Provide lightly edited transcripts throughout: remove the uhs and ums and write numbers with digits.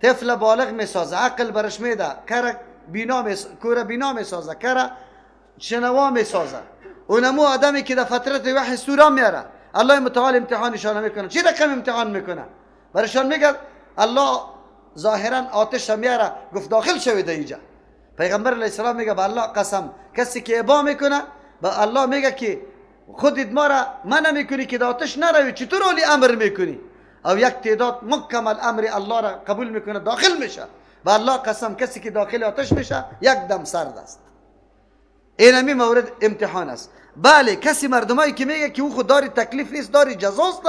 طفل بالغ میسازه، عقل برش میده، کره بینا کوره بینا میسازه، کره شنوا میسازه. اونمو آدمی که در فترت وحی سورا میاره، الله متعال امتحانشان میکنه. چی رقم امتحان میکنه؟ برشان میگه الله ظاهرا آتش میاره، گفت داخل شوید اینجا. پیغمبر علیه السلام میگه به الله قسم، کسی که ابا میکنه به الله میگه که خودت ما را منع میکنی که در آتش نروی، چطور اولی امر میکنی؟ او یک تعداد مکمل امر الله را قبول میکنه، داخل میشه. به الله قسم کسی که داخل آتش میشه یک دم سرد است. این همی مورد امتحان است. بله، کسی مردمایی که میگه که او خود داری تکلیف نیست، داری جزاست،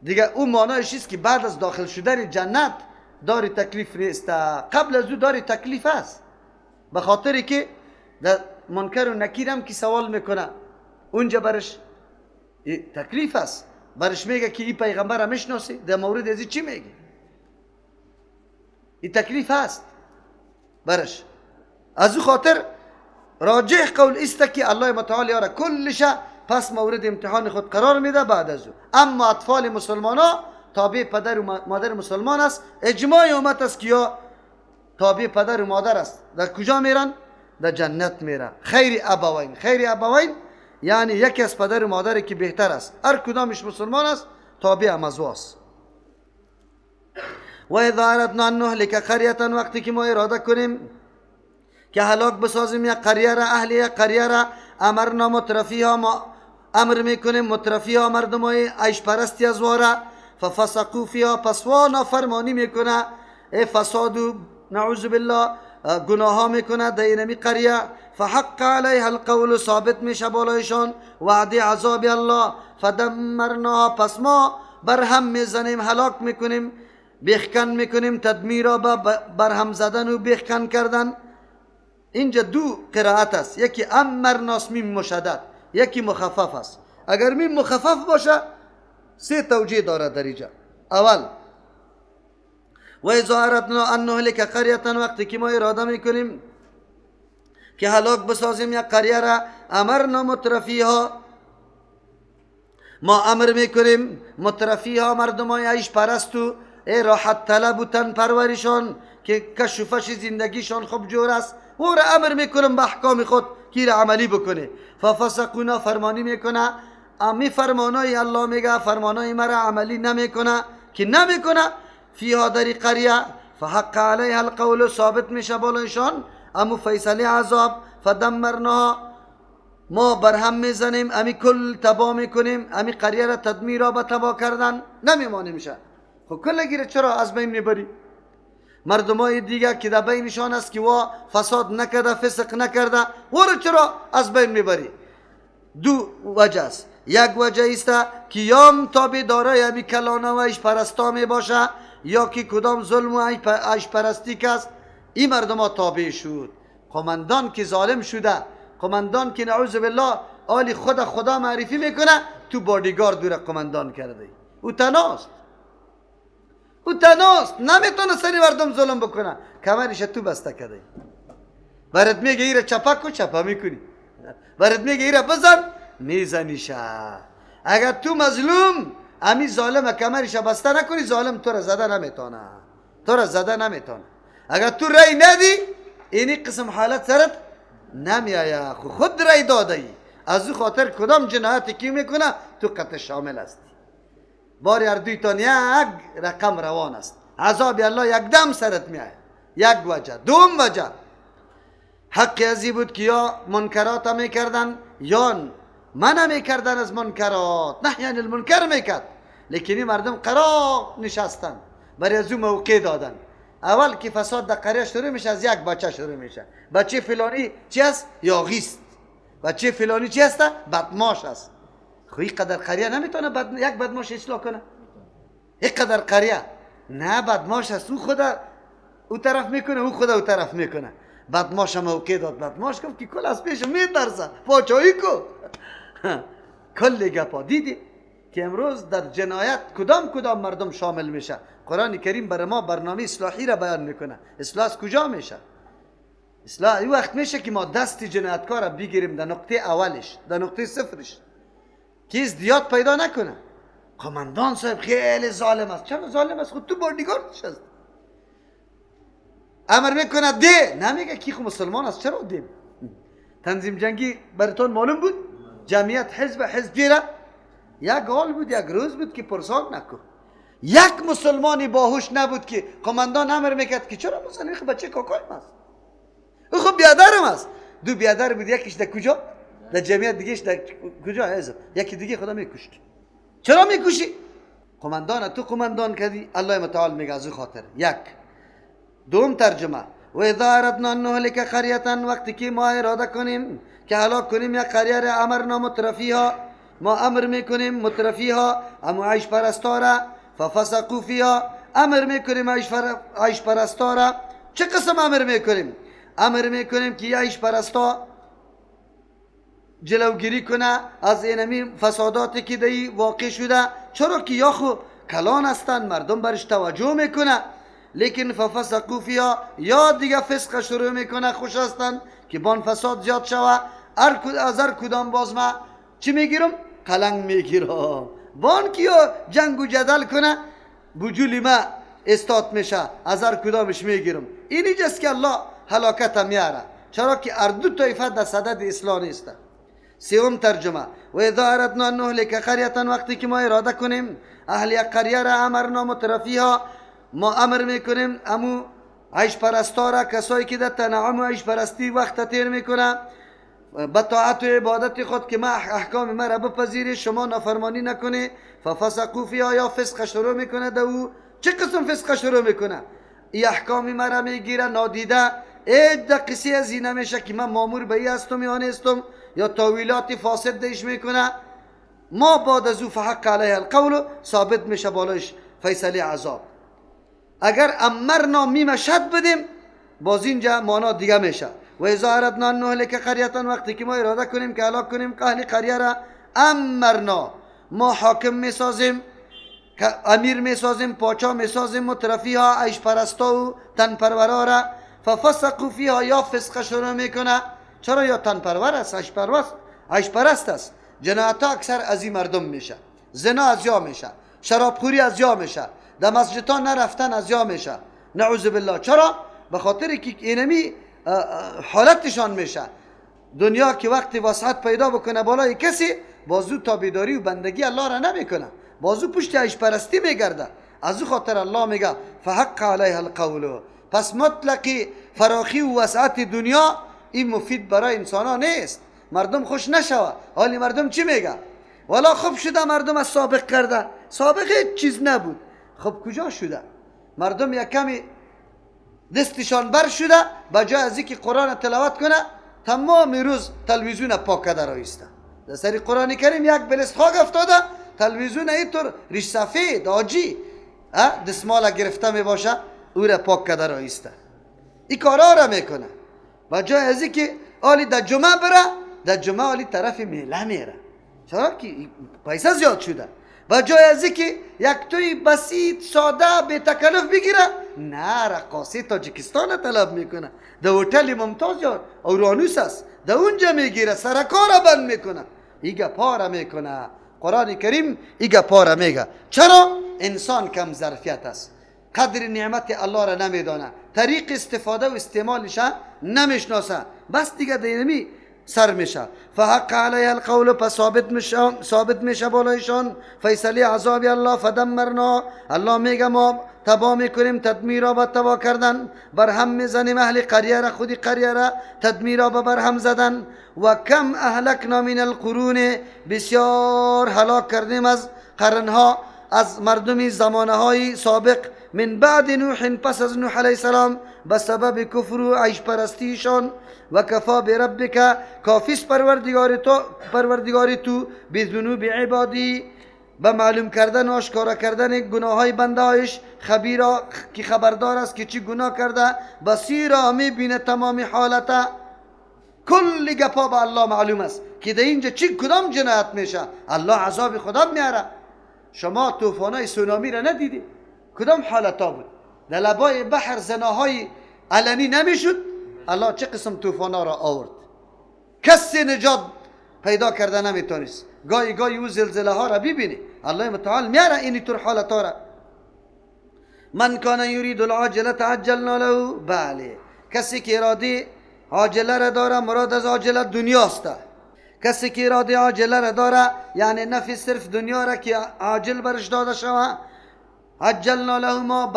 دیگه او معنایش است که بعد از داخل شدن جنت داری تکلیف نیست، قبل از او داری تکلیف است. به خاطر که در منکر و نکیر هم که سوال میکنه اونجا برش تکلیف است، برش میگه که این پیغمبر هم میشناسی، در مورد ازی چی میگه؟ این تکلیف است برش. از او خاطر راجح قول است که الله متعال یاره کلش پس مورد امتحان خود قرار میده بعد از او. اما اطفال مسلمان ها تابع پدر و مادر مسلمان است، اجماع امت است که یا تابع پدر و مادر است. در کجا میرن؟ در جنت میرن. خیر ابوین، خیر ابوین یعنی یکی از پدر و مادر که بهتر است، هر کدامش مسلمان است تابع هم از واست. و اذا اردنا ان نهلک قریه، وقتی که ما اراده کنیم که هلاک بسازیم یک قریه را، اهل یک قریه را، امرنا مترفیها، ما امر میکنیم مترفیها، مردمای عیش پرستی از واره، ففسقوا فیها، پس وا نافرمانی میکنه، ای فساد و نعوذ بالله گناه ها میکنه در اینمی قریه. فحق علیها القول، ثابت میشه بالایشان وعده عذاب الله. فدمرناها، پس ما برهم میزنیم، هلاک میکنیم، بیخکن میکنیم، تدمیرا برهم زدن و بیخکن کردن. اینجا دو قرائت است، یکی امرناس میم مشدد، یکی مخفف است. اگر میم مخفف باشه سه توجیه داره در اینجا. اول، و اذا اردنا ان نهلک قریه، وقتی که ما اراده میکنیم که هلاک بسازیم یک قریه را، امرنا مترفیها، ما امر میکنیم مترفیها، مردمای عیش پرست و ای راحت طلب و تن پرورشان که کش و فش زندگیشان خوب جور است، او را امر میکنم به احکام خود که را عملی بکنه. ففسقونا، فرمانی میکنه، امی فرمانای الله میگه فرمانای مرا عملی نمیکنه که نمیکنه. فیها در قریه، فحق علیها القول، ثابت میشه بالایشان امو فیصله عذاب. فدمرناها، ما برهم میزنیم، امی کل تبا میکنیم، امی قریه را تدمیر را به تبا کردن نمیمانه میشه. خب کل گیره چرا از بین میبری؟ مردمای دیگه که در بینشان است که وا فساد نکرده، فسق نکرده، و رو چرا از بین میبری؟ دو وجه است. یک وجه است که یام تابع دارای امی کلانه و عیش پرستا می باشه، یا که کدام ظلم و عیش پرستی که است، این مردم ها تابع شد. قمندان که ظالم شده، قمندان که نعوذ بالله آلی خود خدا معرفی میکنه، تو بادیگارد دور قمندان کرده، او تناست، او تناست، نمیتونه سری مردم ظلم بکنه، کمرش تو بسته کرده، برات میگه ایره چپک و چپا میکنی، برات میگه ایره بزن میزنیشه. اگر تو مظلوم امی ظالم کمرش بسته نکنی، ظالم تو را زده نمیتونه، تو را زده نمیتونه. اگر تو رای ندی اینی قسم حالت سرت نمیآید، خود رای داده ای. از او خاطر کدام جنایت کی میکنه تو قطع شامل هستی. باری هر دویتان یک رقم روان است، عذاب الله یک دم سرت میآید. یک وجه. دوم وجه، حق ازی بود که یا منکرات میکردن یا منع میکردن از منکرات، نه یعنی المنکر میکرد، لیکن این مردم قرار نشستن، برای از او موقع دادن. اول که فساد در قریه شروع میشه از یک بچه شروع میشه، بچه فلانی چی است؟ یاغی است. بچه فلانی چی است؟ بدماش است. خب این قدر قریه نمیتونه یک بدماش اصلاح کنه، این قدر قریه نه بدماش است، او خود او طرف میکنه، او خود او طرف میکنه. بدماش موقع داد، بدماش گفت که کل از پیش میترسه، پاچایی کو کل گپا. دیدی که امروز در جنایت کدام کدام مردم شامل میشه؟ قرآن کریم برای ما برنامه اصلاحی را بیان میکنه. اصلاح از کجا میشه؟ اصلاح این وقت میشه که ما دست جنایتکار را بگیریم در نقطه اولش، در نقطه صفرش، که ازدیاد پیدا نکنه. قماندان صاحب خیلی ظالم است. چرا ظالم است؟ خود تو بادیگاردش هست. امر میکنه ده، نمیگه کی خو مسلمان است چرا ده؟ تنظیم جنگی براتون معلوم بود؟ جمعیت حزب حزب دیره. یک حال بود، یک روز بود که پرسان نکن. یک مسلمانی باهوش نبود که قماندان امر میکرد که چرا مسلمان خب بچه کاکایم است، او خب بیادرم است. دو بیادر بود، یکیش در کجا؟ در جمعیت، دیگهش در کجا؟ حزب. یکی دیگه خدا میکشت. چرا میکشی؟ قماندان تو قماندان کردی. الله متعال میگه از خاطر. یک دوم ترجمه و اذا اردنا ان نهلك قريه، وقتی که ما اراده کنیم که هلاک کنیم یک قریه را، امرنا مترفیها، ما امر میکنیم مترفیها، اما عیش پرستا را، ففسقوا فیها، امر میکنیم عیش پرستا را. چه قسم امر میکنیم؟ امر میکنیم که عیش پرستا جلوگیری کنه از اینمی فساداتی که دی واقع شده، چرا که یا خو کلان هستند، مردم برش توجه میکنه، لیکن ففسقوا فیها، یا دیگه فسق شروع میکنه، خوش هستند که بان فساد زیاد شوه، از هر کدام باز ما چی میگیرم؟ قلنگ میگیرم. بان که یا جنگ و جدل کنه بجولی ما استاد میشه، از هر کدامش میگیرم. این اینجاست که الله هلاکت میاره، چرا که هر دو طایفه در صدد اصلاح نیست. سوم ترجمه و اذا اردنا ان نهلك قريه، وقتی که ما اراده کنیم اهل یک قریه را، امرنا مترفیها، ما امر میکنیم امو عیش پرستا را، کسایی که در تنعم و عیش پرستی وقت تیر میکنه، به طاعت و عبادت خود که ما احکام ما را بپذیری، شما نافرمانی نکنی. ففسقوا فیها، یا فسق شروع میکنه در او. چه قسم فسق شروع میکنه؟ ای احکام ما را میگیره نادیده، ای در قصه از این نمیشه که من مامور به ای هستم یا نیستم، یا تاویلات فاسد دیش میکنه. ما بعد از او فحق علیه القول، ثابت میشه بالایش فیصله عذاب. اگر امرنا میم شد بدیم باز اینجا معنا دیگه میشه. و اذا اردنا ان نهلك قريه، وقتی که ما اراده کنیم که هلاک کنیم اهل قریه را، امرنا، ما حاکم میسازیم، امیر میسازیم، پاچا میسازیم، مترفیها، عیش پرستا و تن پرورا را، ففسقوا فیها، یا فسق شروع میکنه. چرا؟ یا تن پرور است، عیش پرست است. جنایت ها اکثر از این مردم میشه، زنا از یا میشه، شرابخوری از یا میشه، در مسجدها نرفتن از یا میشه، نعوذ بالله. چرا؟ به خاطر که اینمی حالتشان میشه. دنیا که وقتی وسعت پیدا بکنه بالای کسی، بازو تابعداری و بندگی الله را نمیکنه، بازو پشت عیش پرستی میگرده. از او خاطر الله میگه فحق علیها القول. پس مطلقی فراخی و وسعت دنیا این مفید برای انسان ها نیست. مردم خوش نشوه. حالی مردم چی میگه؟ والا خوب شده، مردم از سابق کرده، سابق هیچ چیز نبود. خب کجا شده؟ مردم یک کمی دستشان بر شده، بجای از اینکه قرآن تلاوت کنه تمام روز تلویزیون پاک کرده رایسته. در سری قرآن کریم یک بلست خاک افتاده، تلویزیون اینطور ریش سفید آجی دستمال گرفته می باشه، او را پاک کرده رایسته. این کارا را میکنه. بجای از اینکه آلی در جمعه بره، در جمعه آلی طرف میله میره، چرا که پیسه زیاد شده. بجای از اینکه یک توی بسیط ساده به تکلف بگیره، نه، رقاصه تاجیکستان طلب میکنه، در هتل ممتاز یا اورانوس است، در اونجا میگیره، سرکار بند میکنه، ایگه پاره میکنه. قرآن کریم ایگه پاره میگه. چرا؟ انسان کم ظرفیت است، قدر نعمت الله را نمیدانه، طریق استفاده و استعمالش نمیشناسه، بس دیگه دینمی سر میشه. فحق علیه القول، پس ثابت میشه بالایشان فیصله عذاب الله. فدمرنا، الله میگه ما تباه میکنیم، تدمیرا به تباه کردن، برهم میزنیم اهل قریه را، خودی قریه را تدمیرا به برهم زدن. و کم اهلکنا من القرون، بسیار هلاک کردیم از قرنها، از مردم زمانه های سابق، من بعد نوح، پس از نوح علیه السلام، به سبب کفر و عیش پرستیشان. و کفا بربک، کافیست پروردگار تو، بذنوب عبادی، به معلوم کردن و آشکارا کردن گناه های بنده هایش، خبیرا که خبردار است که چی گناه کرده، بصیرا میبینه تمام حالت. کل گپا به الله معلوم است که در اینجا چی کدام جنایت میشه، الله عذاب خدا میاره. شما طوفانای سونامی را ندیدی؟ کدام حالتا بود؟ در لبای بحر زناهای علنی نمیشد، الله چه قسم طوفانا را آورد، کسی نجات پیدا کرده نمیتونست. گاهی گاهی او زلزله ها را ببینی، الله متعال میاره اینی طور حالتا را. من کان یرید العاجله عجلنا له. بله، کسی که اراده عاجله را داره، مراد از عاجله دنیاست. کسی که اراده عاجله را داره، یعنی نفی صرف دنیا را که عاجل برش داده شوه، عجلنا له، ما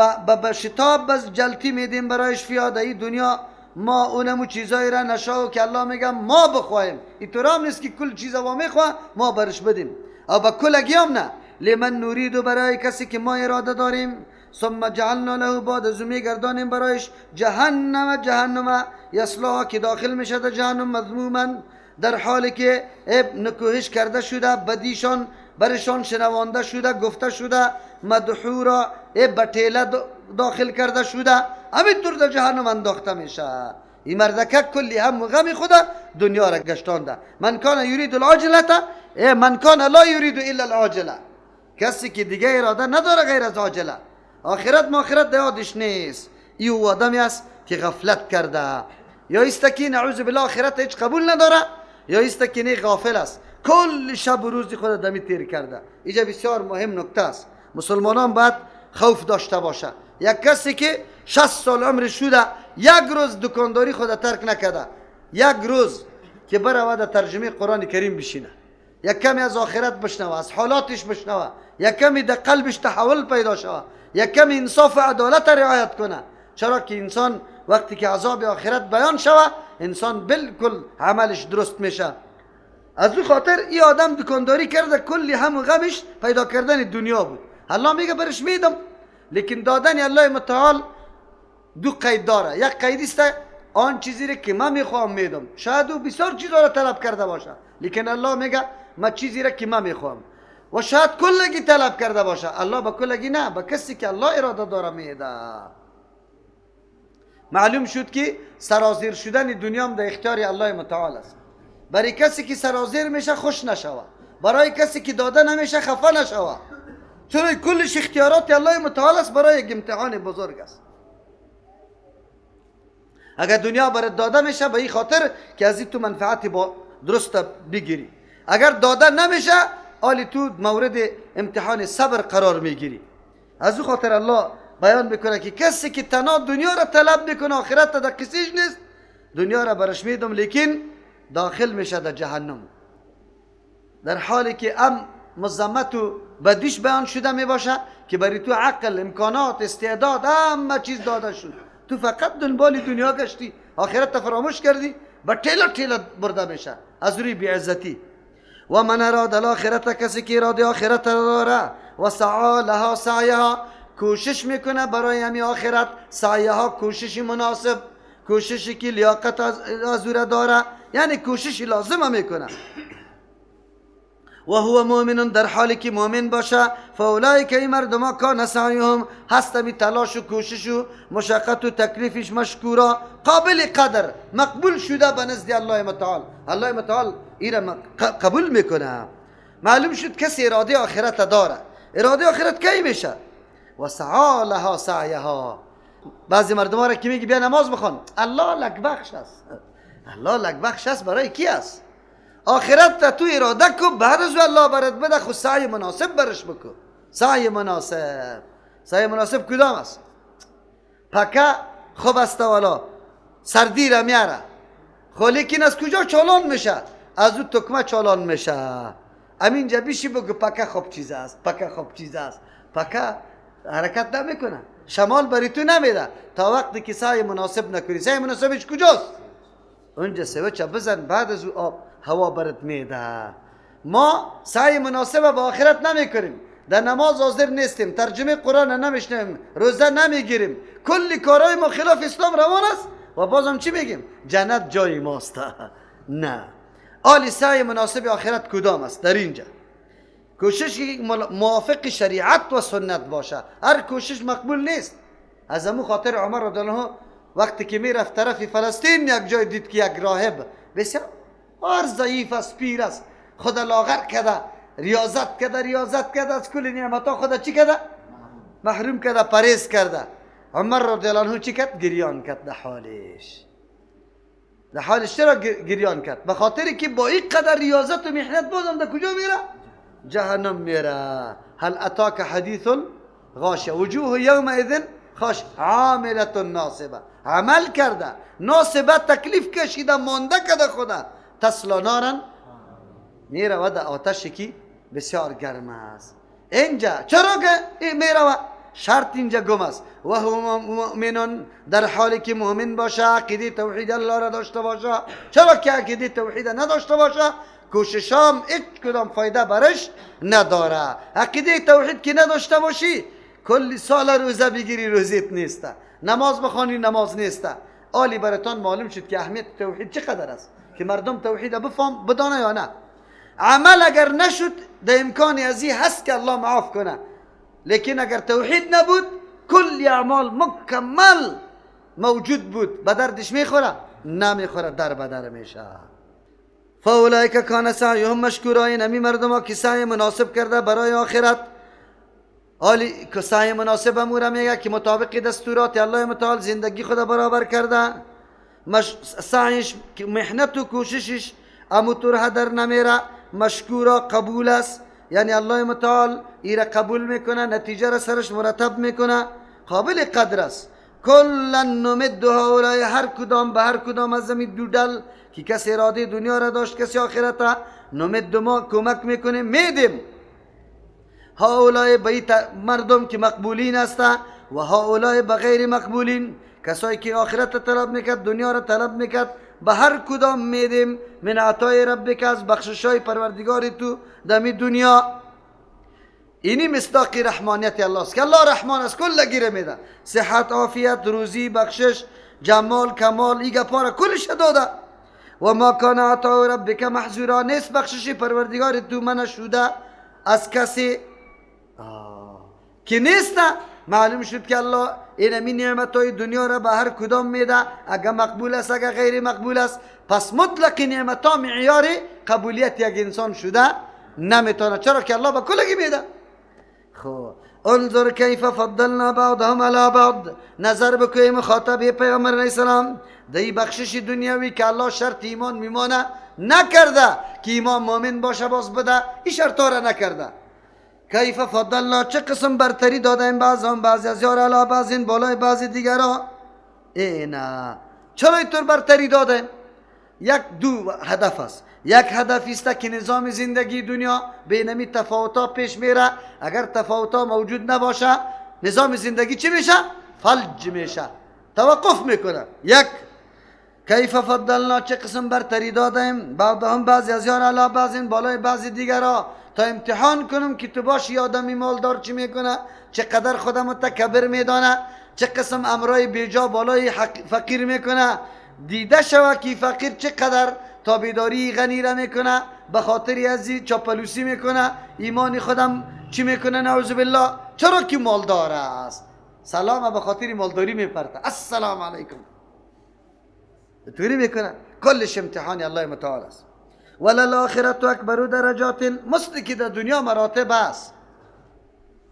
به شتاب بس جلتی میدیم برایش فیاده ای دنیا. ما اونمو چیزایی را نشاو که الله میگه ما بخوایم، اینطور هم نیست که کل چیزا ما میخواه ما برش بدیم، او با کلگی هم نه. لمن نرید، برای کسی که ما اراده داریم. ثم جعلنا له، بعد از میگردانیم برایش جهنم، جهنم یصلاها که داخل میشه در جهنم، مذموما، در حالی که نکوهش کرده شده، بدیشان برشان شنوانده شده، گفته شده، مدحورا، بطیله داخل کرده شده، همینطور در جهنم انداخته میشه. این مردکه کلی هم غم خدا دنیا را گشتانده. من کان یرید العاجله، من کان لا یرید الا العاجله، کسی که دیگه اراده نداره غیر از عاجله، آخرت ماخرت یادش نیست. ای او آدمی است که غفلت کرده، یا است که نعوذ بالله آخرت هیچ قبول نداره، یا است که نه غافل است، کل شب و روز خود دمی تیر کرده. اینجا بسیار مهم نکته است، مسلمانان باید خوف داشته باشه. یک کسی که 60 سال عمر شده، یک روز دکانداری خود ترک نکرده، یک روز که برود ترجمه قرآن کریم بشینه، یک کمی از آخرت بشنوه، از حالاتش بشنوه، یک کمی در قلبش تحول پیدا شوه، یک کمی انصاف و عدالت رعایت کنه. چرا که انسان وقتی که عذاب آخرت بیان شوه، انسان بالکل عملش درست میشه. از او خاطر این آدم دکانداری کرده، کلی هم و غمش پیدا کردن دنیا بود. الله میگه برش میدم، لیکن دادن الله متعال دو قید داره. یک قید است آن چیزی را که من میخوام میدم. شاید او بسیار چیزا را طلب کرده باشه، لیکن الله میگه من چیزی را که من میخوام، و شاید کلگی طلب کرده باشه، الله به کلگی نه، به کسی که الله اراده داره میده. معلوم شد که سرازیر شدن دنیا هم در اختیار الله متعال است. برای کسی که سرازیر میشه خوش نشوه، برای کسی که داده نمیشه خفه نشوه، چون کلش اختیارات الله متعال است، برای یک امتحان بزرگ است. اگر دنیا برات داده میشه به این خاطر که از این تو منفعت با درست بگیری، اگر داده نمیشه آلی تو مورد امتحان صبر قرار میگیری. از او خاطر الله بیان میکنه که کسی که تنها دنیا را طلب میکنه، آخرت در کسیش نیست، دنیا را برش میدم لیکن داخل میشه در جهنم، در حالی که ام مذمت و بدیش بیان شده میباشه که برای تو عقل، امکانات، استعداد، همه چیز داده شد، تو فقط دنبال دنیا گشتی، آخرت فراموش کردی، با تیله تیله برده میشه از روی بیعزتی. و من اراد الاخرت، کسی که اراده آخرت داره، و سعی لها سعیها، کوشش میکنه برای همی آخرت، سعیها کوشش مناسب، کوششی که لیاقت از او داره، یعنی کوشش لازم میکنه. و هو مؤمن، در حالی که مؤمن باشه، فاولئک ای مردما کان سعیهم، هستمی تلاش و کوشش و مشقت و تکلیفش مشکورا، قابل قدر، مقبول شده به نزد الله متعال. الله متعال ایره قبول میکنه. معلوم شد کسی اراده آخرت داره. اراده آخرت کی میشه؟ و سعی لها سعیها. بعضی مردم ها را که میگی بیا نماز بخوان، الله لک بخش است. الله لک بخش است برای کی است؟ آخرت تو اراده کو، بعد از الله برات بده، خو سعی مناسب برش بکو. سعی مناسب، سعی مناسب کدام است؟ پکه خوب است والا سردی را میاره، خو لیکن از کجا چالان میشه؟ از او تکمه چالان میشه. امینجا بیشی بگو پکه خوب چیز است، پکه خوب چیز است، پکه حرکت نمیکنه، شمال بری تو نمیده تا وقتی که سعی مناسب نکنی. سعی مناسبش کجاست؟ اونجا سوچه بزن، بعد از او آب هوا برات میده. ما سعی مناسب به آخرت نمیکنیم، در نماز حاضر نیستیم، ترجمه قرآن نمیشنویم، روزه نمیگیریم، کلی کارهای ما خلاف اسلام روان است و بازم چی میگیم؟ جنت جای ماست. نه، آلی سعی مناسب آخرت کدام است؟ در اینجا کوشش موافق شریعت و سنت باشه، هر کوشش مقبول نیست. از امو خاطر عمر رضی الله عنه وقتی که میرفت طرف فلسطین، یک جای دید که یک راهب بسیار ضعیف است، پیر است، خود لاغر کرده، ریاضت کرده، ریاضت کرده، از کل نعمت‌ها خود چی کرده؟ محروم کرده، پرهیز کرده. عمر رضی الله عنه چی کرد؟ گریان کرد در حالش. در حالش چرا گریان کرد؟ به خاطر که با این قدر ریاضت و محنت بازم در کجا میره؟ جهنم میره. هل اتاک حدیث غاشیه. وجوه یومئذ خاش عاملة ناصبه، عمل کرده، ناصبه تکلیف کشیده، مانده کرده خدا. تصلا نارن، میره در آتشی که بسیار گرم است. اینجا چرا که میره؟ شرط اینجا گم است. و هو مؤمن، در حالی که مؤمن باشه، عقیده توحید الله را داشته باشه. چرا که عقیده توحید نداشته باشه، کوششام هیچ کدام فایده برش نداره. عقیده توحید که نداشته باشی، کلی سال روزه بگیری روزیت نیست، نماز بخوانی نماز نیست. آلی براتان معلوم شد که اهمیت توحید چقدر است، که مردم توحید بفهم بدانه یا نه. عمل اگر نشد در امکان ازی هست که الله معاف کنه، لیکن اگر توحید نبود کل اعمال مکمل موجود بود، به دردش میخوره؟ نمیخوره، در به در میشه. فاولئک کان سعیهم مشکورا، این امی مردم ها که سعی مناسب کرده برای آخرت. آلی که سعی مناسب امورا میگه که مطابق دستورات الله متعال زندگی خود برابر کرده، سعیش محنت و کوششش امو طور هدر نمیره، مشکورا قبول است، یعنی الله متعال ایره قبول میکنه، نتیجه را سرش مرتب میکنه، قابل قدر است. کلا نمد هؤلاء، هر کدام به هر کدام از زمین دو دل که کسی اراده دنیا را داشت کسی آخرت، نمد ما کمک میکنیم میدیم. هؤلاء به مردم که مقبولین است و هؤلاء به غیر مقبولین، کسایی که آخرت طلب میکرد دنیا را طلب میکرد، به هر کدام میدیم من عطای ربک، از بخششای پروردگار تو دمی دنیا. اینی مصداق رحمانیت الله است که الله رحمان است، کل گیره میده، صحت، عافیت، روزی، بخشش، جمال، کمال، ای گپا را کلش داده. و ما کان عطاء ربک محظورا، نیست بخشش پروردگار تو منع شده از کسی که نیست. معلوم شد که الله اینمی نعمت های دنیا را به هر کدام میده، اگر مقبول است اگر غیر مقبول است. پس مطلق نعمت ها معیار قبولیت یک انسان شده نمیتونه، چرا که الله به کلگی میده. خب انظر کیف فضلنا بعضهم علی بعض، نظر بکنیم مخاطب پیغمبر علیه السلام دی بخشش دنیوی که الله شرط ایمان میمانه نکرده که ایمان مؤمن باشه باز بده، این شرط را نکرده. کیف فضلنا، چه قسم برتری دادیم بعض هم بعضی از یار علی بعض، بالای بعضی دیگرا. اینا چرا اینطور برتری دادیم؟ یک دو هدف است. یک هدف است که نظام زندگی دنیا بینمی تفاوت‌ها پیش میره، اگر تفاوت‌ها موجود نباشه نظام زندگی چی میشه؟ فلج میشه، توقف میکنه. یک کیف فضلنا، چه قسم برتری دادیم بعضهم بعضی از یار علی بعض، بالای بعضی دیگرا، تا امتحان کنم که تو باشی آدمی مالدار چی میکنه، چقدر خودم متکبر میدانه، چه قسم امرای بیجا بالای فقیر میکنه، دیده شوه که فقیر چقدر تابعداری غنی را میکنه، به خاطر ازی چاپلوسی میکنه، ایمان خودم چی میکنه، نعوذ بالله. چرا که مالدار است، سلام به خاطر مالداری میپرته، السلام علیکم توری میکنه. کلش امتحان الله متعال است. وللآخرة اکبر درجات، مثل که در دنیا مراتب است،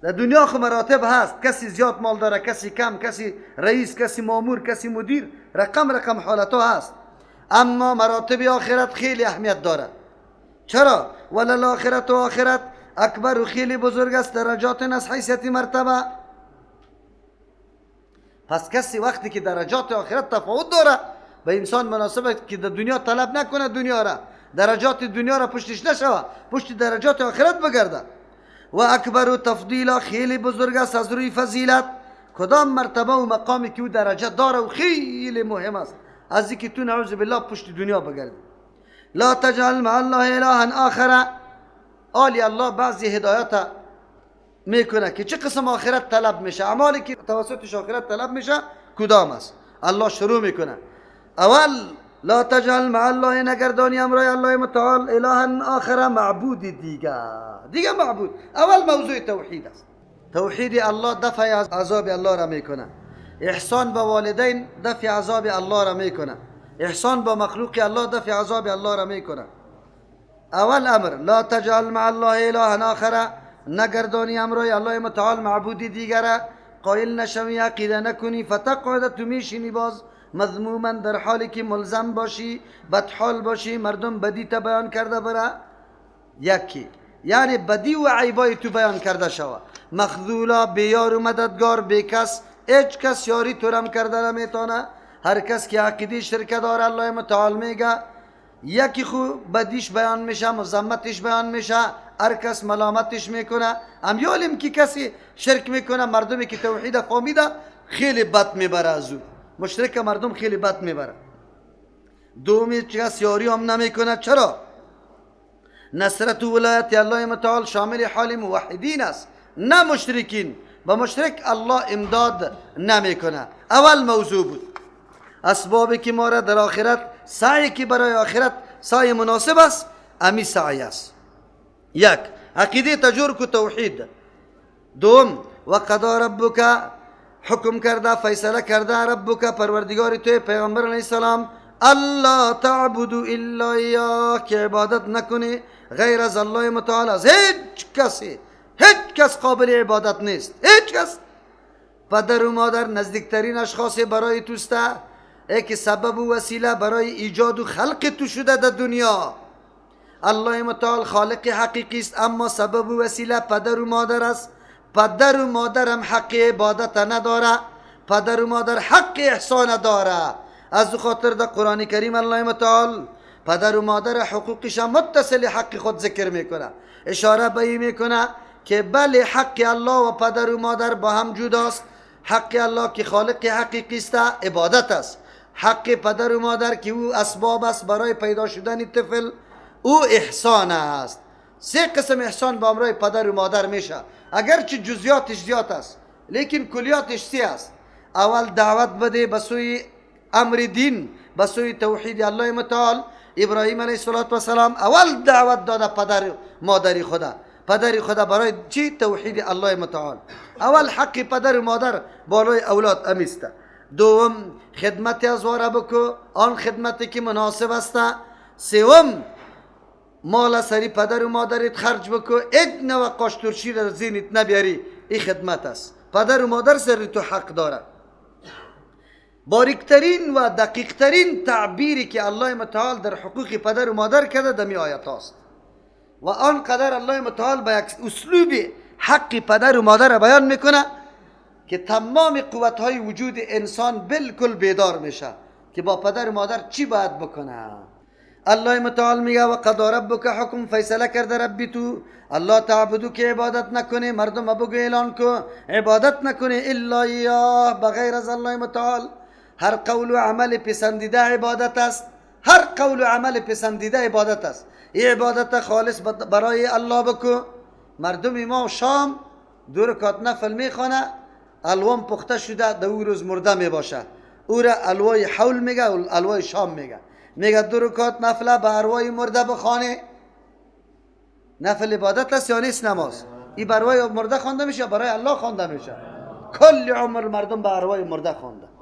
در دنیا خو مراتب هست، کسی زیاد مال داره، کسی کم، کسی رئیس، کسی مامور، کسی مدیر، رقم رقم حالتها هست. اما مراتب آخرت خیلی اهمیت داره. چرا؟ وللآخرة آخرت اکبر و خیلی بزرگ است، درجات از حیثیت مرتبه. پس کسی وقتی که درجات آخرت تفاوت داره، به انسان مناسبه که در دنیا طلب نکنه دنیا را، درجات دنیا را پشتش نشوه، پشت درجات آخرت بگرده. و اکبر تفضیلا، خیلی بزرگ است از روی فضیلت، کدام مرتبه و مقامی که او درجه داره و خیلی مهم است از اینکه تو نعوذ بالله پشت دنیا بگردی. لا تجعل مع الله الها آخر، آلی الله بعضی هدایت میکنه که چه قسم آخرت طلب میشه، اعمالی که توسطش آخرت طلب میشه کدام است. الله شروع میکنه اول لا تجعل مع الله، نگردانی امرای الله متعال الها آخر، معبود دیگه معبود. اول موضوع توحید است. توحید الله دفع عذاب الله را میکنه، احسان به والدین دفع عذاب الله را میکنه، احسان به مخلوق الله دفع عذاب الله را میکنه. اول امر لا تجعل مع الله الها آخر، نگردانی امرای الله متعال معبود دیگره، قائل نشوی، عقیده نکنی، فتقعد، تو میشینی باز مذموما، در حالی که ملزم باشی، بدحال باشی، مردم بدی تا بیان کرده بره. یکی یعنی بدی و عیبای تو بیان کرده شوه. مخذولا، بیار و مددگار، بیکس، هیچ کس یاری تو رم کرده نمیتونه. هر کس که عقیده شرک داره الله متعال میگه یکی خو بدیش بیان میشه، مذمتش بیان میشه، هر کس ملامتش میکنه. امیالیم که کسی شرک میکنه، مردمی که توحید فهمیده خیلی بد میبره از او، مشرک مردم خیلی بد میبره. دومی کس یاری هم نمیکنه. چرا؟ نصرت و ولایت الله متعال شامل حال موحدین است، نه مشرکین. با مشرک الله امداد نمیکنه. اول موضوع بود اسبابی که ما را در آخرت، سعی که برای آخرت سعی مناسب است، امی سعی است. یک، عقیده تجور کو توحید. دوم، وقضا ربک، حکم کرده، فیصله کرده ربک پروردگار تو پیغمبر علیه السلام، الله تعبدوا الا ایاه، که عبادت نکنی غیر از الله متعال. از هیچ کسی، هیچ کس قابل عبادت نیست، هیچ کس. پدر و مادر نزدیکترین اشخاص برای توسته، که سبب و وسیله برای ایجاد و خلق تو شده در دنیا. الله متعال خالق حقیقی است، اما سبب و وسیله پدر و مادر است. پدر و مادرم حق عبادت نداره، پدر و مادر حق احسان داره. از خاطر در قرآن کریم الله متعال پدر و مادر حقوقش متصل حق خود ذکر میکنه، اشاره به این میکنه که بله حق الله و پدر و مادر با هم جداست. حق الله که خالق حقیقی است عبادت است، حق پدر و مادر که او اسباب است برای پیدا شدن طفل، او احسان است. سه قسم احسان با امرای پدر و مادر میشه، اگرچه جزئیاتش زیاد است لیکن کلیاتش سه است. اول دعوت بده به سوی امر دین، به سوی توحید الله متعال. ابراهیم علیه السلام اول دعوت داده پدر مادری خدا، پدر خدا برای چی؟ توحید الله متعال. اول حق پدر و مادر بالای اولاد امیسته. دوم خدمت از واره بکو، آن خدمتی که مناسب است. سوم مال سری پدر و مادرت خرج بکو، اد نوع قاش ترشی را زینت نبیاری، این خدمت است. پدر و مادر سر تو حق داره. باریکترین و دقیقترین تعبیری که الله متعال در حقوق پدر و مادر کرده دمی آیت است و آن قدر الله متعال به یک اسلوب حق پدر و مادر بیان میکنه که تمام قوتهای وجود انسان بالکل بیدار میشه که با پدر و مادر چی باید بکنه. الله متعال میگه و قضا ربک، حکم فیصله کرده ربی تو، الله تعبدو که عبادت نکنه، مردم بگو اعلان کو عبادت نکنه الا ایاه، بغیر از الله متعال. هر قول و عمل پسندیده عبادت است، هر قول و عمل پسندیده عبادت است. این عبادت خالص برای الله بکو. مردم ما شام دو رکعت نفل میخوانه، الوان پخته شده در او روز مرده میباشه، او را الوای حول میگه، الوای شام میگه. میگه دو رکعت نفله به اروای مرده بخوانه. نفل عبادت است یا نیست؟ نماز این برای مرده خوانده میشه، برای الله خوانده میشه. کل عمر مردم به اروای مرده خوانده.